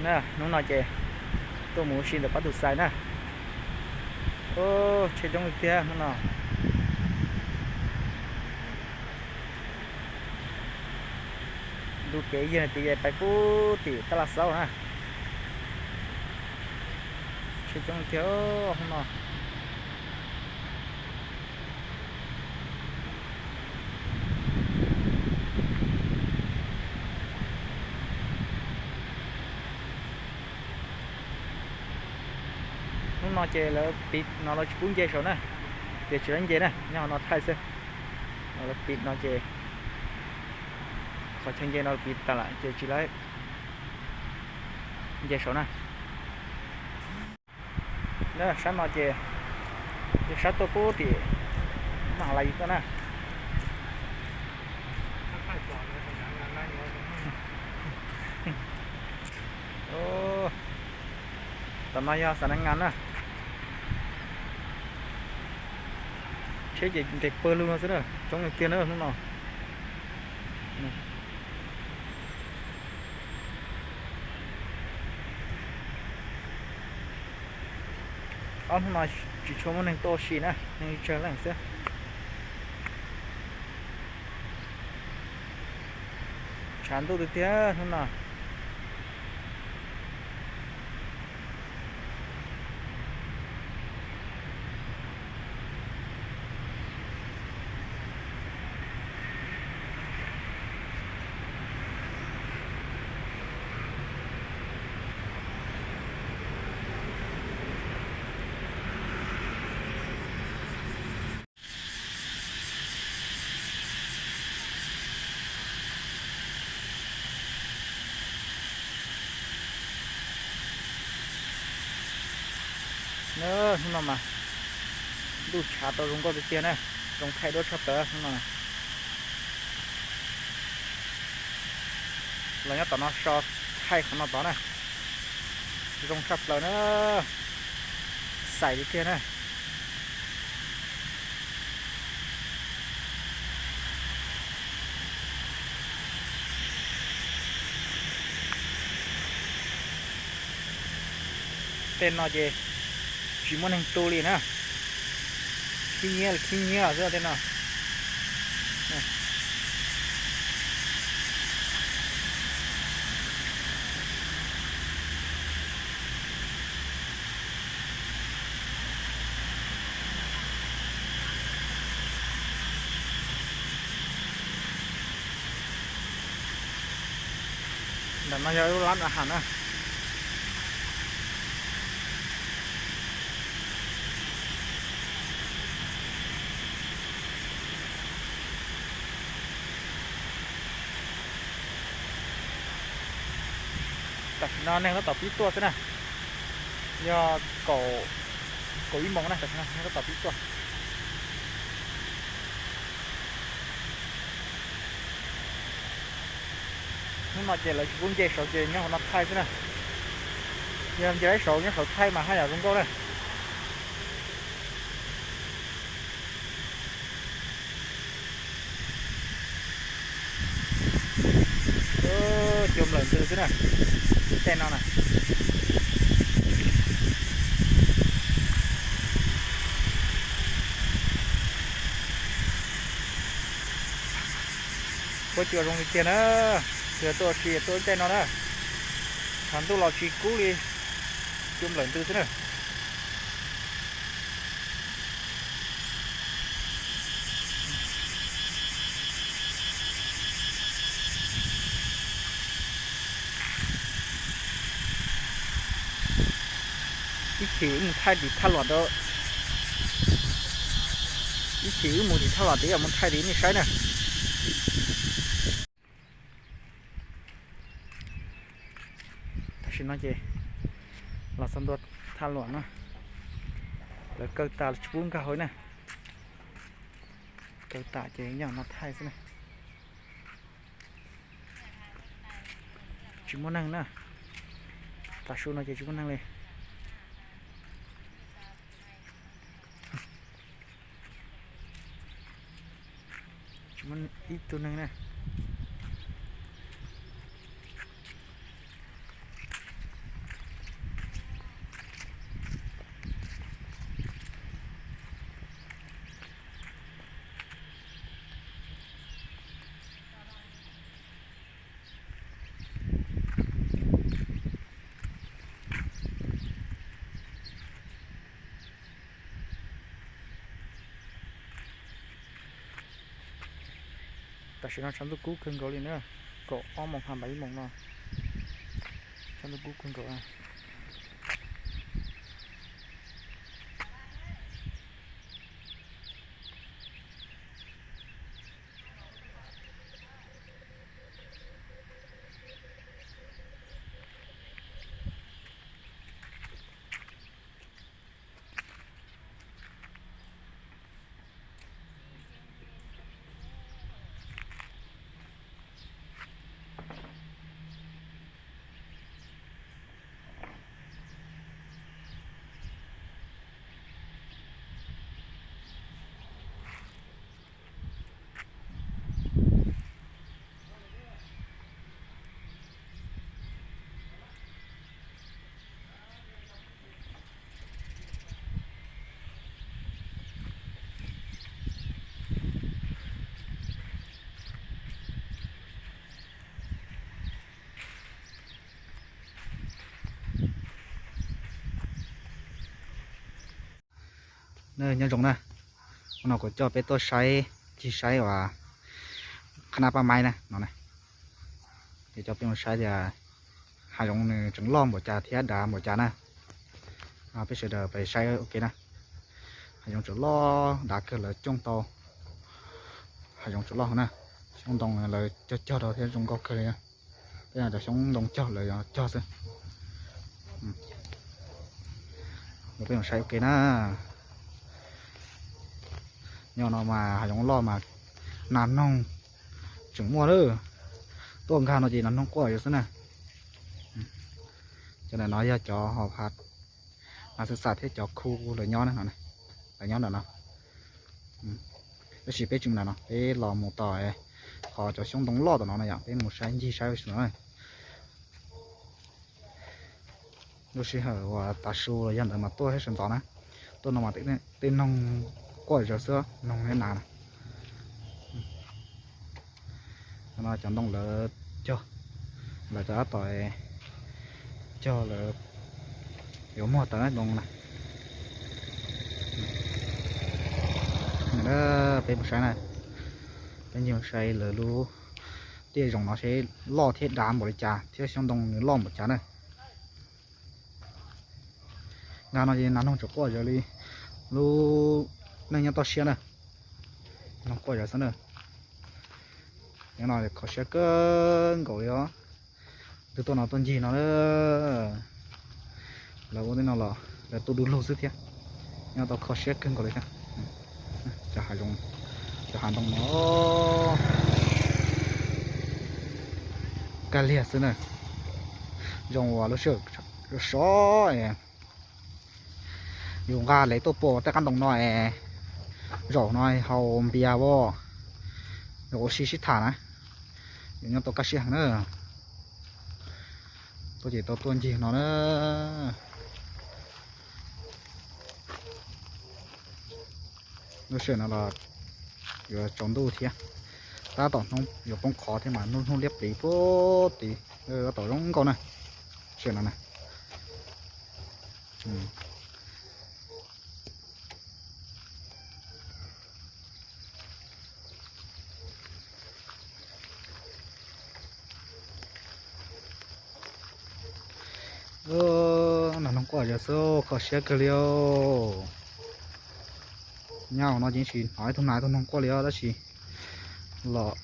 Na, hnub no ces tuaj mus ua si ntawm pab tus xais na. Tsheb coob tiag hnub no. Ntu kev yog tias pais pub tim Taj Laj Xaub na. Tsheb coob tiag hnub no. Hnub no ces lawv pib no lawv tsis pub nce saud na, ces tsis lawv nce na, nyob no thaij xwb. Lawv pib no ces qhov chaw nce no pib tas lawm ces tsis lawv nce saud na. Sab no ces yog sab tuaj pub tim Maam Lais tuaj na. Tam no yog Xav Nas Ngas na. Tsheb ces nres pawg lug no xwb na, coob tiag tiag na hnub no. Ob hnub no tsis tshua muaj neeg tuaj ua si na, neeg tsawg leej xwb. Tshav ntuj tiag tiag hnub no. Hnub no mas ntuj tshav tau zoo nkauj tiag tiag na, zoo thaij duab tshaj plaws hnub no. Los nyob tom no so thaij qhov no tod na, zoo tshaj plaws na, xais li tiag na. Tej no ces tsis muaj neeg tu li na, khib nyiab khib nyiab xwb tej no. Ntawm no yog lub lab a has na. Tam sim no neeg tab tom pib tuaj xwb na, yog kaum, kaum ib moos na, tam sim no neeg tab tom pib tuaj. Hnub no ces lawv tsis pub nce saud ces nyob hauv no thaij xwb na. Yog nce saud nyob saud thaij mas haj yam zoo nkauj na. Cua nplawm ntws xwb na, tej no na. Huab cua zoo li tiag na, tsis tuaj ua si tuaj tej no na. Tshav ntuj los tsis kub li, cua nplawm ntws xwb na. Ib chim wb mus thaij tim Thaj Luam rau, ib chim wb mus tim Thaj Luam tid mus thaij tim nej saib na. Tam sim no ces los txog ntua Thaj Luam no, lawv kaw tas tsis pub nkag hauv na. Kaw tas ces nyob no thaij xwb na. Tsis muaj neeg na, tav su no ces tsis muaj neeg li. Tsis muaj ib tug neeg na. Tam sim no tshav ntuj kub kawg nkaus li na, kaum ob moos ha npaim ib moos no, tshav ntuj kub kawg nkaus. Nyob zoo na, hnub no kuv coj peb tuaj saib, ncig saib uas qhab nab paj maib na no na. Ces coj peb mus saib tias hav zoov nws tseem loj npaum cas thiab dav npaum cas na. Peb sawv daws pais saib ua ke na. Hav zoov tseem loj dav kawg, lawv cooj tau hav zoov tseem loj na. Xyoob ntoo lawv cog cog rau thiab zoo nkauj kawg li. Peb cov xyoob ntoo cog lawv cog xwb. Peb mus saib ua ke na. Nyob no mas hav zoov loj mas nas noog tseem muaj lawm. Tuaj nkag no ces nas noog quaj zom xwb na. Cov ntawm no yog cov hauv hav, nas xwb xam thiab cov khu lawv nyob, lawv nyob ntawm no. Tab sis peb tsis mus ntawm no, peb los mus tom qhov cov xyoob ntoo loj tom no na yom, peb mus saib ncig saib ua si no. Lub sij hawm uas tav su los yog ntawd mas tuaj thiab sawv ntxov na. Tuaj no mas tej noog quaj zom xwb, noog thiab nas na. No cov ntoo lawv cog, lawv cov tab tom cog lawv yuav muag tawm ntoo na. Peb mus saib na, peb ncig mus saib lawv lub tiaj zoov no seb loj thiab dav npaum li cas thiab xyoob ntoo nws loj npaum cas na. Nkag no ces nas noog tseem quaj zom li lub neej nyob toj siab na. Noog quaj zom xwb na. Nyob no kho siab kawg nkaus li os. Tus tuaj no tuaj ncig no na. Lawv ua tej no los lawv tu du lug xwb thiab. Nyob tau kho siab kawg nkaus li thiab. Cov hav zoov, cov hav ntoo no kag liag xwb na. Zoo uas lub sij hawm sov sov yus nqa lev tuaj pom tej qab ntoo no es zaum no haus npias as, yuav ua si sib tham na, yuav nyob tau kaj siab heev na. Tuaj ces tau tuaj ncig no na. Lub sij hawm no los yuav tsaus ntuj thiab, tab tom hnub yuav poob qho thiab mas hnub liab pliv puag tid, tab tom zoo nkauj na. Sij hawm no na. Nas noog quaj zom xwb, kho siab kawg li os. Nyob hauv no ces tsis hnov ib tug nas ib tug noog quaj li os, tab sis los